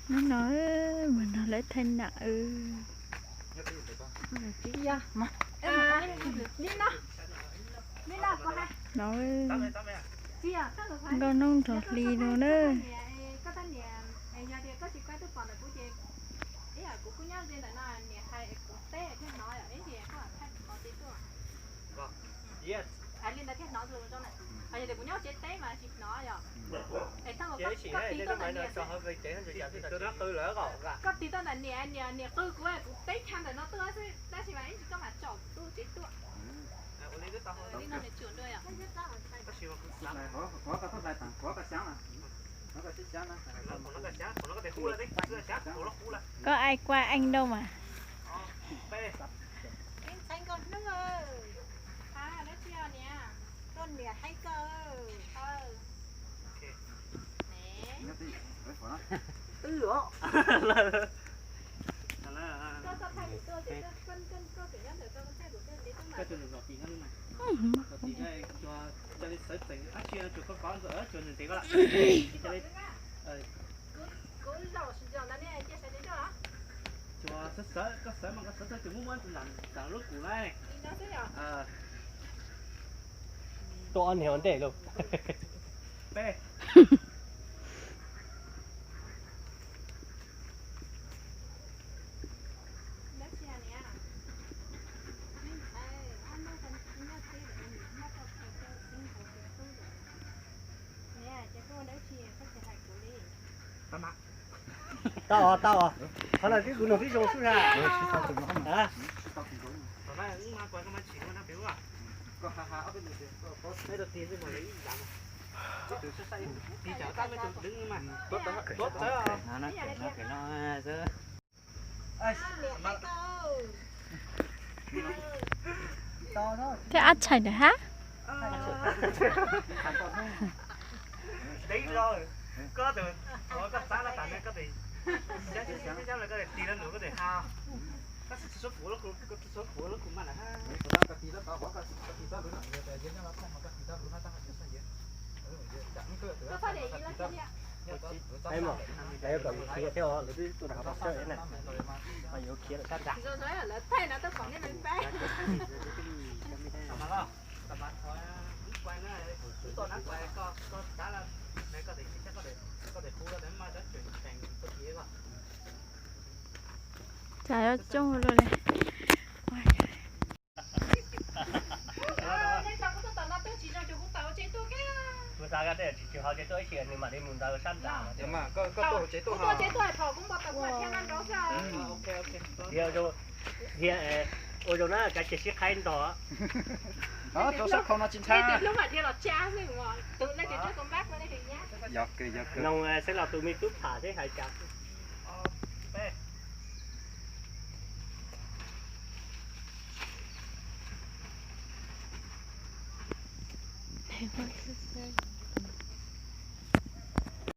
Hnub no mus nrog lawv thaij nam. No, nkauj hnub nrog hli no na. Koj tig tau ntawm niam, niam, niam qw kuv, kuv teb chaw ntawm no tuaj xwb, tab sis mas ib ntsis koj mam tsom tuaj tsev tuaj. Koj ai qua eej dau mas. Tuaj ob niag ua ntej lauj. Tau os, tau os. Qhov no twb kuv nug tib zoo xwb na. Thiab ab tshais ntawm hab. Lawv twb tuaj rau qhov tod sab na, mas yuav khiav rau sab nrad. Cas yuav coob ua luaj li. Kuv xav tias tsis tsis hauv tsev tuaj ib si nws mam li mus ntawd sab nrad. Tias ua zoo na, kav cia sib qhaib ntog. Noo xeeb los tus me tub pham thiab hais cas.